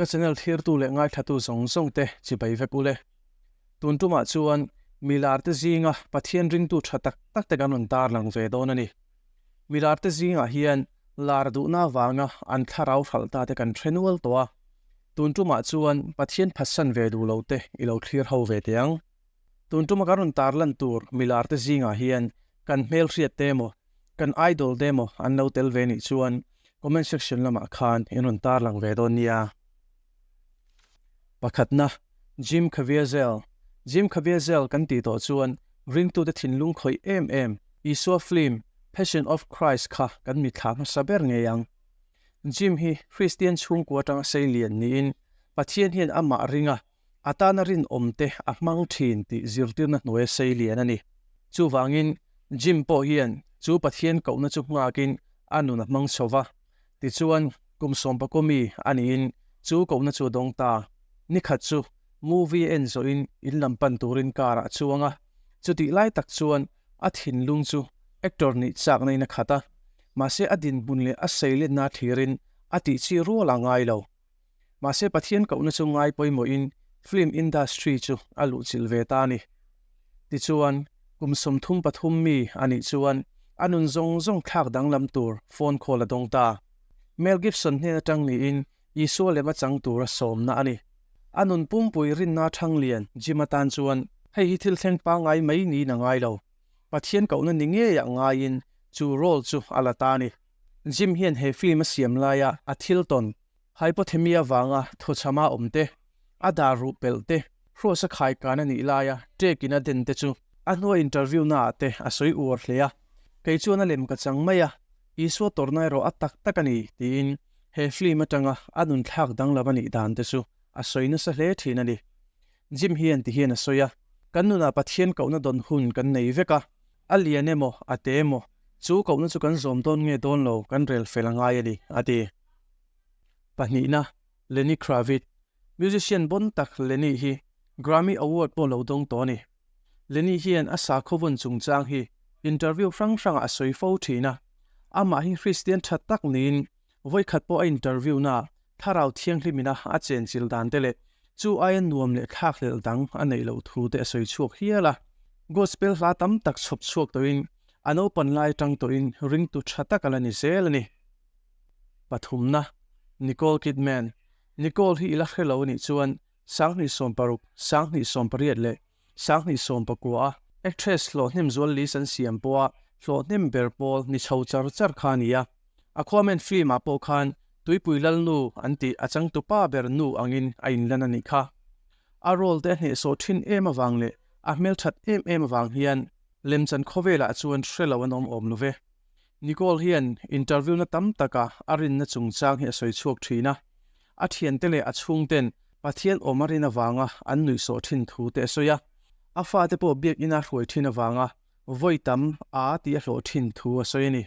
Ka channel thirtu leh ngaithlatu zawng zawng te chibai vek ule. Tun tumah chuan milar te zinga Pathian ringtu tha tak tak te kan rawn tarlang ve dawn a ni. Milar te zingah hian lar duhna avanga an thlarau hralh ta te kan hre nual tawh a. Tun tumah chuan Pathian phatsan ve duh lo te i lo thlir ho ve teh ang. Tun tuma kan rawn tarlan tur milar te zingah hian kan hmelhriat te emaw, kan idol te emaw an lo tel ve nih chuan comment section lamah khan in rawn tarlang ve dawn nia. Pakhatna, Jim Caviezel. Jim Caviezel kan tih tawh chuan ringtute thinlung khawih em em Isua film Passion of Christ kha kan mitthla hmasa ber ngei ang. Jim hi Kristian chhungkua atanga sei lian niin Pathian hian amah ring a, a tana rinawm te a hmang thin tih zirtirna hnuaia sei lian a ni. Chuvangin Jim pawh hian chu Pathian kohna chu nghakin a nun a hmang chho va. Tichuan, kum sawmpakaw mi a niin chu kohna chu a dawng ta. Nikhat chu movie a en zawhin in lam pan turin car ah a chuang a, chutih lai tak chuan a thinlung chu actor nih chakna in a khat a, mahse a dinhmun leh a seilenna thlirin a tih chi rual a ngai lo. Mahse Pathian kohna chu ngai pawimawhin film industry chu a luhchilh ve ta a ni. Tichuan, kum 33 mi a nih chuan a nun zawng zawng thlak danglam tur phone call a dawng ta. Mel Gibson hnen atang niin Isua lem a chang tur a sawmna a ni. A nun pumpui rinna thang lian Jim atan chuan hei hi thil thleng pangngai mai niin a ngai lo. Pathian kohna ni ngeiah ngaiin chu role chu a la ta a ni. Jim hian he film a siam laia a thil tawn Hypothermia vanga thawchhama awm te, a dar ruh pelh te, hruasa khai kan a nih laia ṭekin a den te chu a hnua interview naah te a sawi uar hle a. Kei chuan a lem ka chang mai a, Isua tawrhna erawh a tak tak a ni, tiin he film atanga a nun thlak danglam a nih dan te chu a sawi nasa hle thin a ni. Jim hian ti hian a sawi a, Kan nunah Pathian kohna dawn hun kan nei vek a, a lian emaw a te emaw, chu kohna chu kan zawm dawn nge dawn lo kan rel fel a ngai a ni, a ti. Pahnihna, Lenny Kravitz. Musician bon tak Lenny hi Grammy Award pawh lo dawng tawh a ni. Lenny hian a sakhaw vawn chungchang hi interview hrang hrangah a sawi fo thin a. Amah hi Christian tha tak niin vawikhat pawh a interview naah thlarau thianghlimina a chenchilh dan te leh chu aia nuam leh thlakhlelh dang a neih loh thu te a sawi chhuak hial a. Gospel hla tam tak chhawp chhuak tawhin a naupan lai atang tawhin ringtu tha tak a la ni zel a ni. Pathumna, Nicole Kidman. Nicole hi i la hre lo anih chuan 2016, 2018 leh 2019 a actress hlawhhnem zual list an siam pawha hlawhhnem ber pawl ni chho char char kha a ni a. Aquaman film ah pawh khan Tuipui Lalnu an tih a changtupa ber nu angin a inlan a nih kha. A role te a hnehsawh thin em avang leh a hmelthat em em avang hian lemchan khawvelah chuan hre lo an awm awm lo ve. Nicole hian interview na tam taka a rinna chungchang hi a sawi chhuak thin a, a thiante leh a chhungten Pathian awm a rin avanga an nuihsawh thin thu te a sawi a, a fate pawh biakina hruai thin avanga vawi tam a tih a hlawh thin thu a sawi a ni.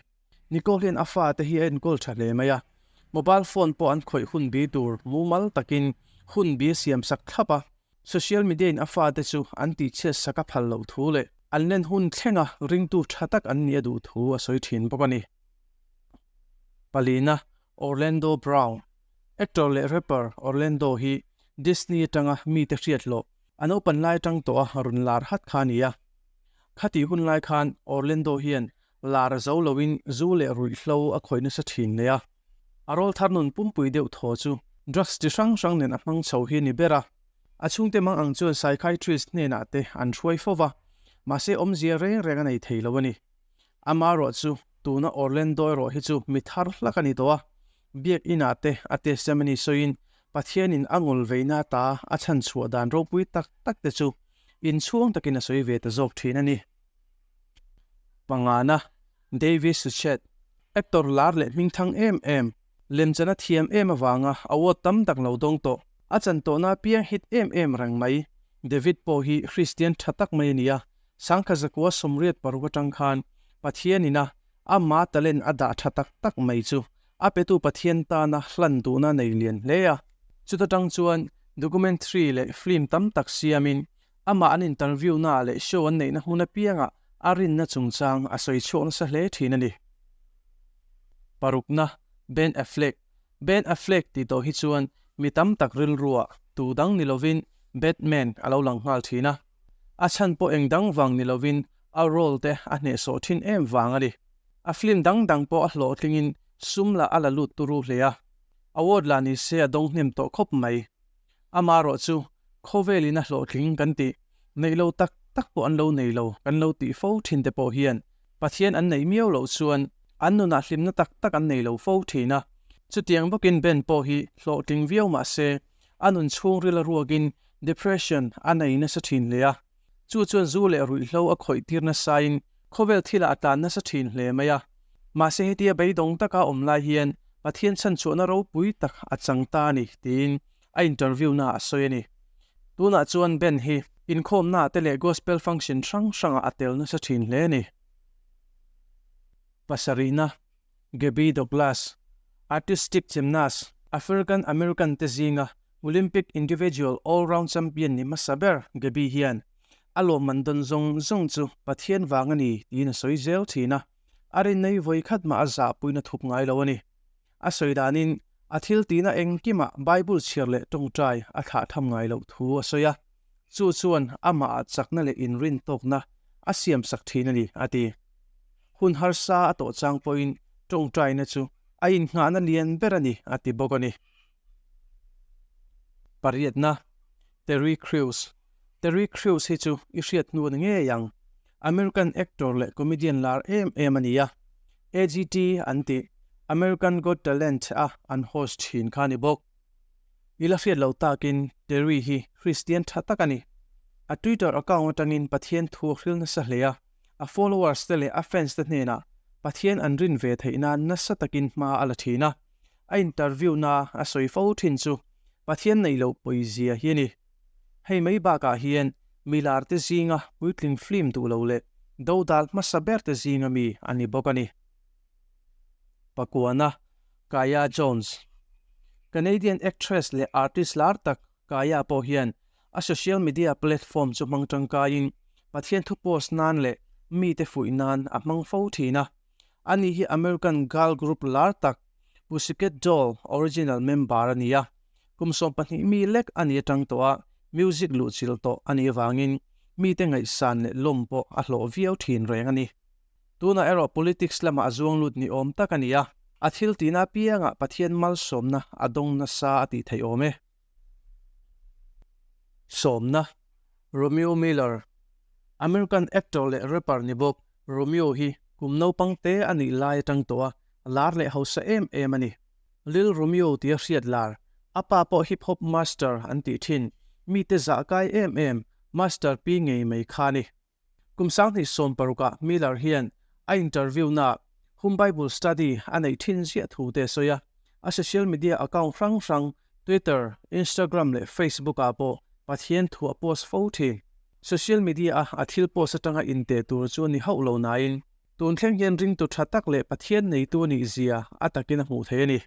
Nicole hian a fate hi a enkawl tha hle mai a, mobile phone pawh an khawih hun bi tur mumal takin hun bi a siam sak thlap a, Social media in a fate chu an tihchhiat sak a phal loh thu leh an len hun thlenga ringtu tha tak an nih a duh thu a sawi thin bawk a ni. Palina, Orlando Brown. Actor leh rapper Orlando hi Disney atanga mite hriat loh a naupan lai atang tawh a rawn lar hat kha a ni a. Khatih hun lai khan Orlando hian lar zo loin zu leh ruihhlo a khawih nasa thin leh a. A rawlthar nun pumpui deuh thaw chu drugs chi hrang hrang nen a hmang chho hi a ni ber a. A chhungte mang ang chuan psychiatrist hnenah te an hruai fo va, mahse awmzia reng reng a nei thei lo a ni. Amaherawh chu tuna Orlando erawh hi chu mi thar hlak a ni tawh a, biak inah te a testimony sawiin Pathianin a ngul veina ta a chhan chhuah dan ropui tak tak te chu inchhuang takin a sawi ve ta zawk thin a ni. Pangana, Davis Suchet, actor lar leh hmingthang em em, lemchana thiam em avanga award tam tak lo dawng tawh, a chan tawhna apiang hit em em reng mai. David pawh hi Kristian tha tak mai a ni a, sangkhat zakua 86 atang khan Pathian ina ama talent a dah tha tak tak mai chu a petu Pathian tana hlan duhna nei lian hle a. Chuta tang chuan documentary leh film tam tak siamin Amah an interview na leh show an neihna hmun apiangah a rinna chungchang a sawi chhuak nasa hle thin a ni. Parukna, Ben Affleck. Ben Affleck tih tawh hi chuan mi tam tak rilruah tu dang ni lovin Batman a lo lang nghal thin a. A chhan pawh eng dang vang ni lovin a role te a hnehsawh thin em vang a ni. A film dang dang pawh a hlawhtlingin sum lah a la lut turu hle a. Award lah ni se a dawng hnem tawh khawp mai. Amaherawh chu khawvelin a hlawhtling kan tih, neih lo tak tak pawh an lo nei lo kan lo tih fo thin te pawh hian Pathian an neih miau loh chuan an nunah hlimna tak tak an nei lo fo thin a. Chutiang bawkin Ben pawh hi hlawhtling viau mah se a nun chhungril a ruakin depression a nei nasa thin hle a. Chu chuan zu leh ruihhlo a khawih tir nasain khawvel thilah a tlan nasa thin hle mai a. Mahse hetia beidawng taka awm lai hian Pathian chhanchhuahna ropui tak a chang ta a ni tiin a interview na a sawi a ni. Tunah chuan Ben hi inkhawmna te leh gospel function hrang hrangah a tel nasa thin hle a ni. Pasarihna, Gabby Douglas, artistic gymnast, African American te zinga Olympic individual all-round champion ni hmasa ber Gabby hian a lawmman dawn zawng zawng chu Pathian vang a ni tiin a sawi zel thin a, a rinnei vawi khat mah a zahpuina thup ngai lo a ni. A sawi danin a thil tihna engkimah Bible chhiar leh tawngtai a thlah tham ngai loh thu a sawi a, chu chuan amah ah chakna leh inrin tawkna a siamsak thin a ni, a ti. Hun harsa a tawh chang pawhin tawngtaina chu a innghahna lian ber a ni, a ti bawk a ni. Pariatna, Terry Crews Terry Crews hi chu i hriat hnu a ni ngei ang. American actor leh comedian lar em em a ni a. AGT an tih, American Got Talent a an host thin kha a ni bawk. I la hriat loh takin Terry hi Christian tha tak a ni. A Twitter account atangin Pathian thu a hril nasa hle a, a followers te leh a fans te hnenah Pathian an rin ve theih nan nasa takin hma a la thin a. A interview na a sawi fo thin chu Pathian neih loh pawizia hi a ni. Hei mai bakah hian milar te zinga puitling film duh lo leh dodal hmasa ber te zinga mi a ni bawk a ni. Pakuana, Kaya Jones. Canadian actress leh artist lar tak Kaya pawh hian a social media platform chu hmang tangkaiin Pathian thu post nan leh mite fuih nan a hmang fo thin a. Ani hi American girl group lar tak Pussycat Doll original member a ni a, kum 12 mi lek a ni atang tawh a music luhchilh tawh a nih avangin mite ngaihsan leh lawm pawh a hlawh viau thin reng a ni. Tunah erawh politics lamah a zuang lut ni awm tak a ni a, a thil tihna apiangah Pathian malsawmna a dawng nasa a tih theih awm e. Sawmna, Romeo Miller, American actor leh rapper ni bawk Romeo hi kum naupang te a nih lai atang tawh a lar leh hausa em em a ni. Lil Romeo tia hriat lar, a pa pawh hip hop master an tih thin, mite zah kai em em Master P ngei mai kha a ni. Kum 2016 ah Miller hian a interview naah Home Bible Study a neih thin ziah thu te a sawi a, a social media account hrang hrang Twitter, Instagram leh Facebook ah pawh Pathian thu a post fo thin. Social media a a thil post atanga inteh tur chu a ni hauh lo nain, tun thleng hian ringtu tha tak leh Pathian neitu a nih zia a takin a hmuh theih a ni.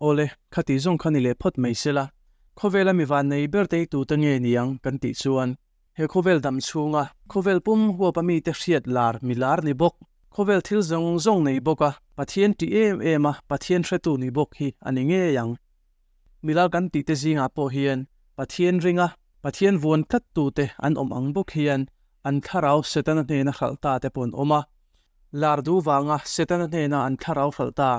Awle, khati zawng kha ni leh phawt mai sela, khawvela mi van nei ber te hi tute nge niang kan tih chuan, he khawvel dam chhunga khawvel pum huapa mite hriat lar mi lar ni bawk, khawvel thil zawng zawng nei bawka Pathian tih em em a Pathian hretu ni bawk hi a ni ngei ang. Milar kan tih te zingah pawh hian Pathian ringa Pathian vuan tlat tute an awm ang bawk hian an thlarau Setana hnena hralh ta te pawh an awm a. Lar duh vanga Setana hnena an thlarau hralh ta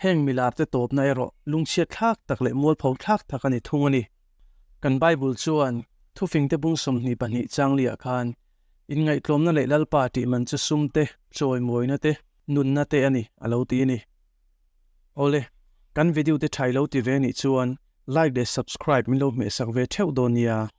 heng milar te tawpna erawh lungchhiat thlak tak leh mualpho thlak tak a ni thung a ni. Kan Bible chuan thufingte bung 22 changliah khan inngaihtlawmna leh Lalpa tih man chu sum te, chawimawina te, nunna te a ni a lo ti a ni. Awle, kan video te thai lo ti ve nih chuan like leh subscribe min lo hmehsak ve theuh dawn nia.